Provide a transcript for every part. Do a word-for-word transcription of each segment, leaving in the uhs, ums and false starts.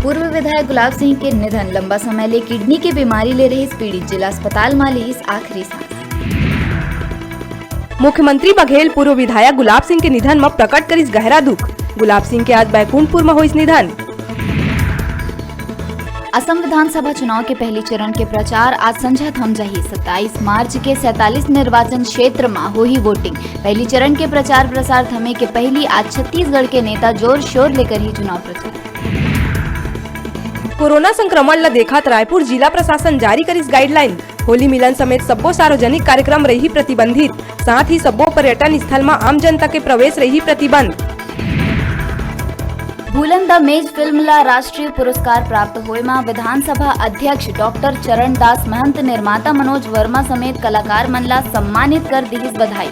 पूर्व विधायक गुलाब सिंह के निधन, लंबा समय ले किडनी के बीमारी ले रहिस पीड़ित, जिला अस्पताल म लिहिस आखिरी सांस। मुख्यमंत्री बघेल पूर्व विधायक गुलाब सिंह के निधन म प्रकट करिस गहरा दुख। गुलाब सिंह के आज बैकुंठपुर म होइस निधन। असम विधानसभा चुनाव के पहली चरण के प्रचार आज संझा थम जाही। सत्ताईस मार्च के सैंतालीस निर्वाचन क्षेत्र म होही वोटिंग। पहली चरण के प्रचार प्रसार थमे के पहली आज छत्तीसगढ़ के नेता जोर शोर ले करही चुनाव प्रचार। कोरोना संक्रमण ल देखत रायपुर जिला प्रशासन जारी करिस गाइडलाइन। होली मिलन समेत सब्बो सार्वजनिक कार्यक्रम रही प्रतिबंधित, साथ ही सब्बो पर्यटन स्थल म आम जनता के प्रवेश रही प्रतिबंध। भूलन द मेज फिल्म ला राष्ट्रीय पुरस्कार प्राप्त होए म विधानसभा अध्यक्ष डॉक्टर चरणदास महंत, निर्माता मनोज वर्मा समेत कलाकार मन ला सम्मानित कर दिहिस बधाई।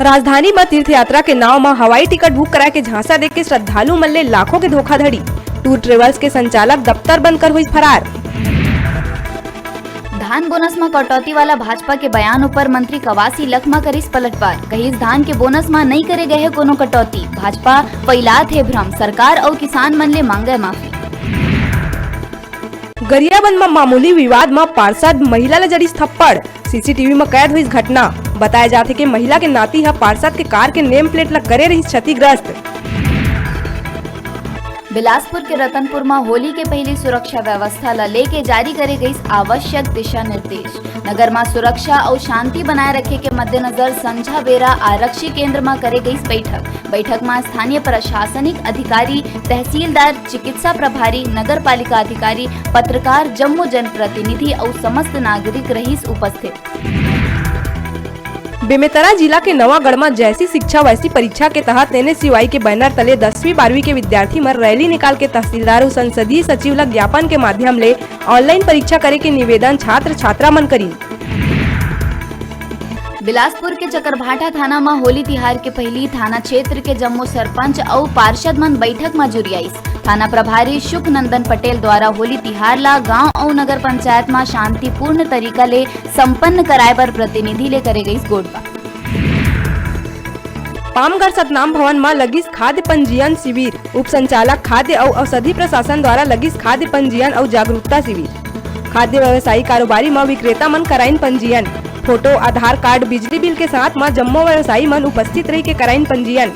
राजधानी म तीर्थ यात्रा के नाव म हवाई टिकट बुक कराए के झांसा देके श्रद्धालु मन ले लाखों के धोखाधड़ी। टूर ट्रेवल्स के संचालक दफ्तर बंद कर होइस फरार। धान बोनस म कटौती वाला भाजपा के बयान ऊपर मंत्री कवासी लखमा करिस पलटवार, कहिस धान के बोनस म नइ करे गए हे कोनो कटौती, भाजपा फैलात हे भ्रम, सरकार अउ किसान मन ले मांगे माफी। गरियाबंद म मामूली विवाद म पार्षद महिला ल जड़िस थप्पड़, सीसीटीवी म कैद होइस घटना। बताया जाथे कि महिला के नाती ह पार्षद के कार के नेम प्लेट ल करे रहिस क्षतिग्रस्त। बिलासपुर के रतनपुर म होली के पहिली सुरक्षा व्यवस्था ल लेके जारी करे गइस आवश्यक दिशा निर्देश। नगर म सुरक्षा अउ शांति बनाए रखे के मद्देनजर संझा बेरा आरक्षी केंद्र म करे गइस बैठक। बैठक म स्थानीय प्रशासनिक अधिकारी, तहसीलदार, चिकित्सा प्रभारी, नगर पालिका अधिकारी, पत्रकार, जम्मो जनप्रतिनिधि अउ समस्त नागरिक रहिस उपस्थित। बेमेतरा जिला के नवागढ़ म जैसी शिक्षा वैसी परीक्षा के तहत एनएसयूआई के बैनर तले दसवीं बारहवीं के विद्यार्थी मन रैली निकाल के तहसीलदार अउ संसदीय सचिव ल ज्ञापन के माध्यम ले ऑनलाइन परीक्षा करे के निवेदन छात्र छात्रा मन करिन। बिलासपुर के चकरभाटा थाना म होली तिहार के पहिली थाना क्षेत्र के जम्मो सरपंच अउ पार्षद मन बैठक म जुरियाइस। थाना प्रभारी शुक नंदन पटेल द्वारा होली तिहार ला गांव अउ नगर पंचायत म शांतिपूर्ण तरीका ले संपन्न कराए बर प्रतिनिधि ले करे गइस गोठबात। पामगढ़ सतनाम भवन म लगिस खाद्य पंजीयन शिविर, उप संचालक खाद्य अउ औषधि प्रशासन द्वारा लगिस खाद्य पंजीयन अउ जागरूकता शिविर। खाद्य व्यवसायी कारोबारी म विक्रेता मन कराइन पंजीयन। फोटो, आधार कार्ड, बिजली बिल के साथ म जम्मो व्यवसायी मन उपस्थित रहि के कराइन पंजीयन।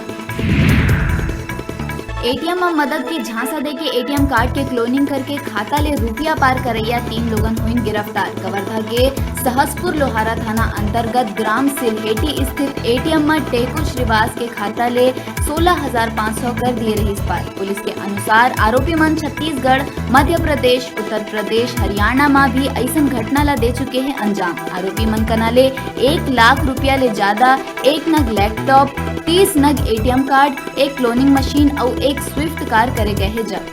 एटीएम म मदद के झांसा देके एटीएम कार्ड के क्लोनिंग करके खाता ले रुपया पार करइया तीन लोगन होइन गिरफ्तार। कवर्धा के सहसपुर लोहारा थाना अंतर्गत ग्राम सिल्हेटी स्थित एटीएम म टेकू श्रीवास के खाता ले सोलह हजार पाँच सौ कर दिए रहिस पार। पुलिस के अनुसार आरोपी मन छत्तीसगढ़, मध्य प्रदेश, उत्तर प्रदेश, हरियाणा म भी अइसन घटना ला दे चुके हे अंजाम। आरोपी मन कना ले एक लाख रुपया ले ज्यादा, एक नग लैपटॉप, तीस नग एटीएम कार्ड, एक क्लोनिंग मशीन अउ एक स्विफ्ट कार करे गए हे जब्त।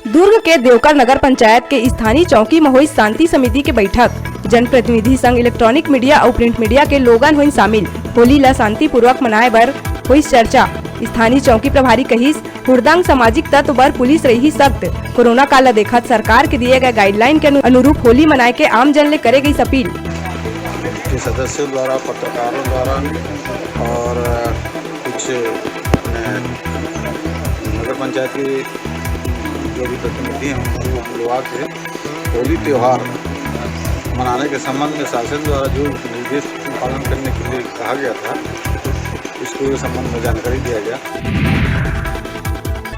दुर्ग के देवकर नगर पंचायत के स्थानीय चौकी म होइस शांति समिति के बैठक। जनप्रतिनिधि संग इलेक्ट्रॉनिक मीडिया अउ प्रिंट मीडिया के लोगन होइन शामिल। होली ल शांतिपूर्वक मनाए बर होइस चर्चा। स्थानीय चौकी प्रभारी कहिस, हुड़दंग सामाजिक तत्व बर पुलिस रही सख्त। कोरोना काल ल देखत सरकार के दिए गए गाइडलाइन के अनु-, अनुरूप होली मनाए के आम जन ले करे गइस अपील। के सदस्यों द्वारा, पत्रकारों द्वारा और कुछ अपने नगर पंचायत के जो भी प्रतिनिधि हैं, उनको बुलवा के होली त्यौहार मनाने के संबंध में शासन द्वारा जो निर्देश पालन करने के लिए कहा गया था, इसको संबंध में जानकारी दिया गया।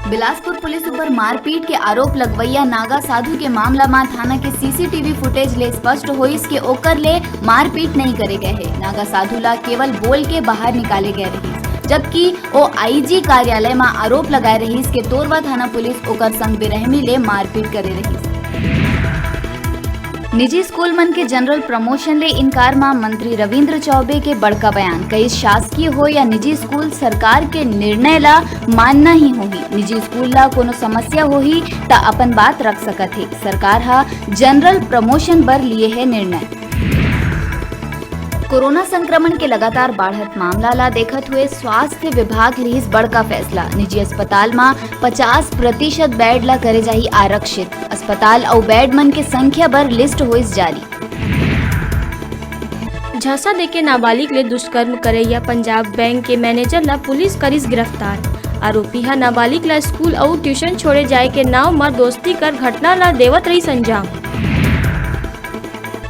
बिलासपुर पुलिस ऊपर मारपीट के आरोप लगवैया नागा साधु के मामला म थाना के सीसीटीवी फुटेज ले स्पष्ट होइस के ओकर ले मारपीट नइ करे गए हे। नागा साधु ला केवल बोल के बाहर निकाले गए रहिस, जबकि ओ आईजी कार्यालय म आरोप लगाए रहिस के तोरवा थाना पुलिस ओकर संग बेरहमी ले मारपीट करे रहिस। निजी स्कूल मन के जनरल प्रमोशन ले इनकार म मंत्री रविंद्र चौबे के बड़का बयान। कहिस शासकीय हो या निजी स्कूल, सरकार के निर्णय ला मानना ही होही। निजी स्कूल ला कोनो समस्या होही त अपन बात रख सकत हे। सरकार ह जनरल प्रमोशन बर लिए हे निर्णय। कोरोना संक्रमण के लगातार बाढ़त मामला ला देखत हुए स्वास्थ्य विभाग लिहिस बड़का फैसला। निजी अस्पताल म पचास प्रतिशत बेड ला करे जाही आरक्षित। अस्पताल अउ बेड मन के संख्या बर लिस्ट होइस जारी। झांसा देके नाबालिग ले दुष्कर्म करैया पंजाब बैंक के मैनेजर ला पुलिस करिस गिरफ्तार। आरोपी ह नाबालिग ला स्कूल अउ ट्यूशन छोड़े जाए के नाव म दोस्ती कर घटना ला देवत रहिस अंजाम।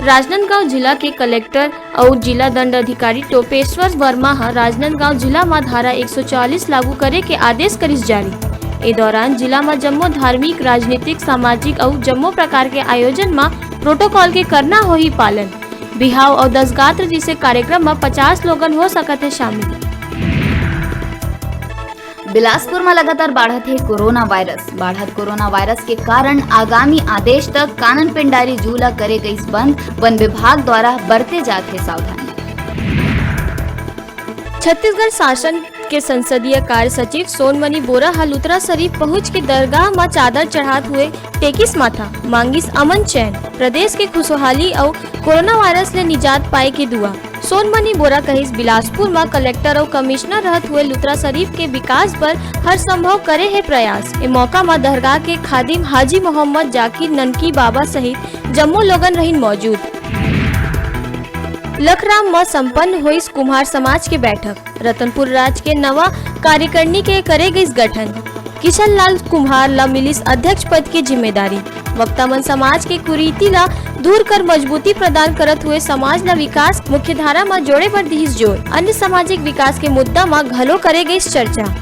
राजनांदगांव जिला के कलेक्टर अउ जिला दंड अधिकारी टोपेश्वर वर्मा ह राजनांदगांव जिला म धारा एक सौ चालीस लागू करे के आदेश करिस जारी। ए दौरान जिला म जम्मो धार्मिक, राजनीतिक, सामाजिक अउ जम्मो प्रकार के आयोजन म प्रोटोकॉल के करना होही पालन। बिहाव अउ दसगात्र जइसे कार्यक्रम म पचास लोगन हो सकत हे शामिल। बिलासपुर म लगातार बाढ़त हे कोरोना वायरस। बाढ़त कोरोना वायरस के कारण आगामी आदेश तक कानन पेंडारी जू ल करे गइस बंद। वन विभाग द्वारा बरते जात हे सावधानी। छत्तीसगढ़ शासन के संसदीय कार्य सचिव सोनमणि बोरा ह लुथरा शरीफ पहुंच के दरगाह म चादर चढ़ात हुए टेकिस माथा, मांगिस अमन चैन, प्रदेश के खुशहाली अउ कोरोना वायरस ले निजात पाए के दुआ। सोनमणि बोरा कहिस, बिलासपुर म कलेक्टर अउ कमिश्नर रहत हुए लुथरा शरीफ के विकास बर हर संभव करे हे प्रयास। ए मौका म दरगाह के खादिम हाजी मोहम्मद जाकिर ननकी बाबा सहित जम्मो लोगन रहिन मौजूद। लखराम म संपन्न होइस कुम्हार समाज के बैठक। रतनपुर राज के नवा कार्यकारिणी के करे गइस गठन। किशन लाल कुम्हार ल मिलिस अध्यक्ष पद के जिम्मेदारी। वक्ता मन समाज के कुरीति ल दूर कर मजबूती प्रदान करत हुए समाज ल विकास मुख्यधारा म जोड़े बर दिहिस जोर। अन्य सामाजिक विकास के मुद्दा म घलो करे गइस चर्चा।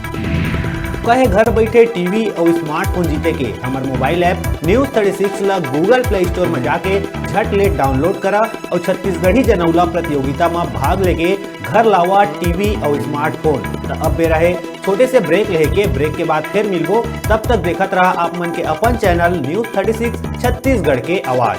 कहे घर बैठे टीवी अउ स्मार्टफोन जीते के हमर mobile app news thirty six ल Google Play Store म जाके झट ले डाउनलोड करा अउ छत्तीसगढ़ी जनौला प्रतियोगिता म भाग लेके घर लावा टीवी अउ स्मार्टफोन। त अब बेरा हे छोटे से ब्रेक लेहे के। ब्रेक के बाद फिर मिलबो, तब तक देखत रहा आप मन के अपन channel news thirty six Chhattisgarh के आवाज।